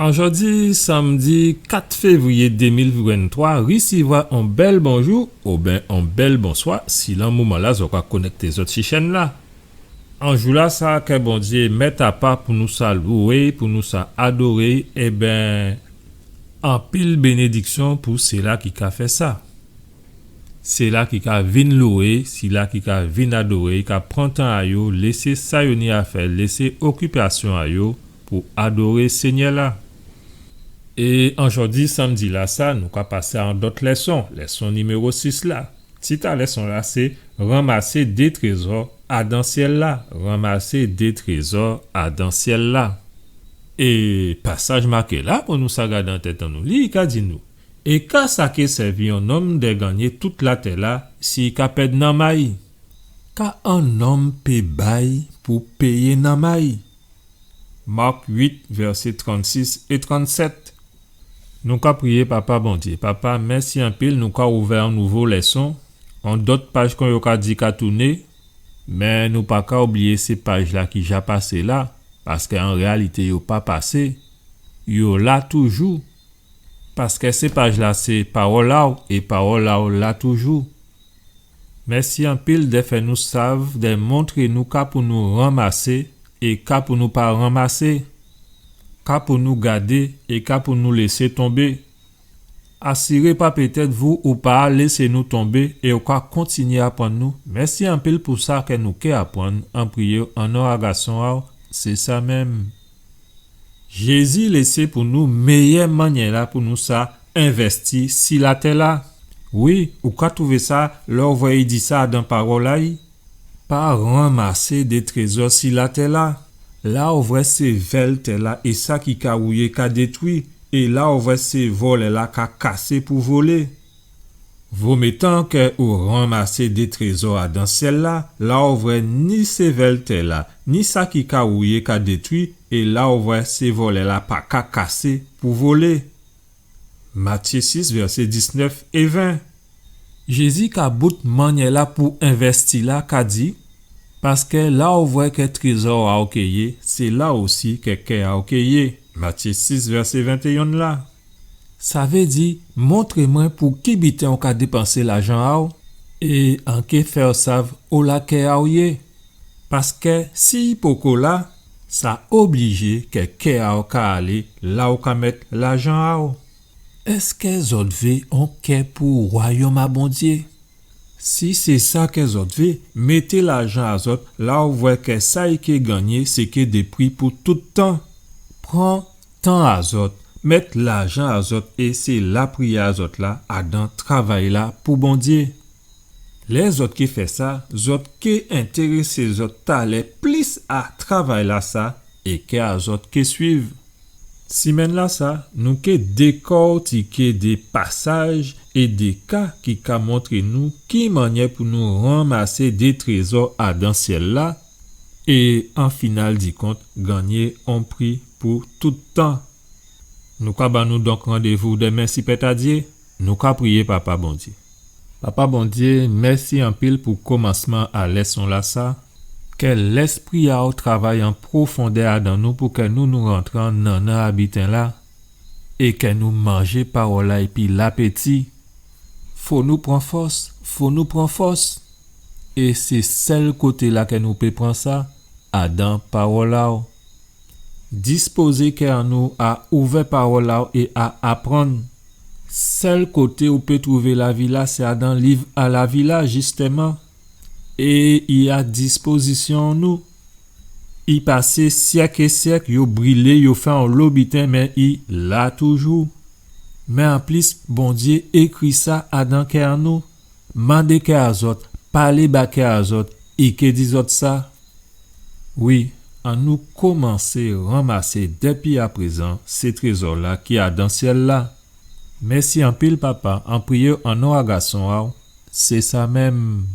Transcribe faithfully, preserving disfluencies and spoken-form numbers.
An jòdi sanmdi kat févriyé dé mil venntwa, risivwa on bèl bonjou oben on bèl bonswa, silon moman-la zò ka konèkté zòt si chèn-la. An jou-lasa kè Bondyé mèt apa pou nou sa lwé, pou nou sa adoré, ében, anpil bénédiksyon pou sila ki ka fè sa. Sila ki ka vin lwé, sila ki ka vin adoré, ka pran tan a yo, lésé sa yo ni a fè, lésé okipasyon a yo pou adoré Sényè-la. É an jòdi sanmdi-lasa, nou ka pasé a on dòt lèson, lèson niméwo sis la. Tit a lèson-la sé Ranmasé dé trézò adan syèl-la. Ranmasé dé trézò adan syèl-la. É pasaj maké-la, pou nou sa gadé an tèt an nou, li ka di nou, é ka sa ké sèvi on nonm dè gannyé tout latè-la si i ka pèd nanm a-y? Ka on nonm pé bay pou péyé nanm a-y? Mak uit, vèsé trannsis é trannsèt. Nou ka priyé Papa Bondyé. Papa, mèsi anpil, nou ka ouvè on nouvo lèson. On dòt paj, kon yo ka di, ka touné, mé nou pa ka oubliyé sé paj-la ki ja pasé la, paskè an réyalité yo pa pasé, yo la toujou. Paskè sé paj-la sé pawòl a-w, é pawòl a-w la toujou. Mèsi anpil dè fè nou sav, dè montré nou ka pou nou ranmasé é ka pou nou pa ranmasé, ka pou nou gadé é ka pou nou lésé tonbé. Asiré pa pétèt vou ou pa lésé nou tonbé é ou ka kontinyé aprann nou. Mèsi anpil pou sa kè nou ké aprann, an priyé an non a Gason a-w, sé sa menm. Jézi lésé pou nou méyè mannyè-la pou nou sa envèsti si latè-la. Wi, ou ka touvé sa lè ou vwè i di sa dan pawòl a-y. Pa ranmasé dé trézò si latè-la, la ou vwè sé vèl tè-la é sa ki ka wouyé ka détwi, é la ou vwè sé vòlè-la ka kasé pou volé. Vo métan kè ou ranmasé dé trézò adan syèl-la, la ou vwè ni sé vèl tè-la, ni sa ki ka wouyé ka détwi, é la ou vwè sé vòlè-la pa ka kasé pou volé. Matyé sis, vèsé diznèf é ven. Jézi ka bout mannyè-la pou envèsti la ka di, paskè la ou vwè kè trézò a-w ké yé, sé la osi kè kè a-w ké yé. Matyé sis, vèsé ventéyen la. Sa vé di, montré mwen pou ki biten ou ka dépansé lajan a-w, é an ké fè-w sav ola kè a-w yé. Paskè si i poko la, sa oblijé kè kè a-w ka alé la ou ka mèt lajan a-w. Èskè zòt vé on kè pou wayòm a Bondyé? Si sé sa kè zòt vé, mété lajan a zòt la ou vwè kè sa i ké gannyé sé ké dé pri pou tout tan. Pran tan a zòt, mèt lajan a zòt é sé lapriyè a zòt la adan travay-la pou Bondyé. Lè zòt ké fè sa, zòt ké entérésé zòt talè plis a travay-lasa é kè a zòt ké swiv. Simenn-lasa, nou ké dékòtiké dé pasaj é dé ka ki ka montré nou ki mannyè pou nou ranmasé dé trézò adan syèl-la é, an final di kont, gannyé on pri pou tout tan. Nou ka ban nou donk randévou dèmen si plèt a Dyé. Nou ka priyé Papa Bondyé. Papa Bondyé, mèsi anpil pou komansman a lèson-lasa. Kè Lèspri a-w travay an pwofondè adan nou pou kè nou, nou rantré an nannan a biten-la é kè nou manjé pawòl-la épi lapéti. Fò nou pran fòs, fò nou pran fòs. É sé sèl koté-la kè nou pé pran sa, adan pawòl a-w. Dispozé kè an nou a ouvè pawòl a-w é a aprann. Sèl koté ou pé twouvé lavi-la, sé adan liv a lavi-la, jistèman. É i a dispozisyon an nou. I pasé syèk é syèk, yo brilé, yo fè onlo biten, mé i la toujou. Mé anplis, Bondyé ékri sa adan kè an nou. Mandé kè a zòt, palé ba kè a zòt, i ké di zòt sa. Wi, annou komansé ranmasé dépi aprézan sé trézò-la ki adan syèl-la. Mèsi anpil, Papa, an priyé an non a Gason a-w, sé sa menm.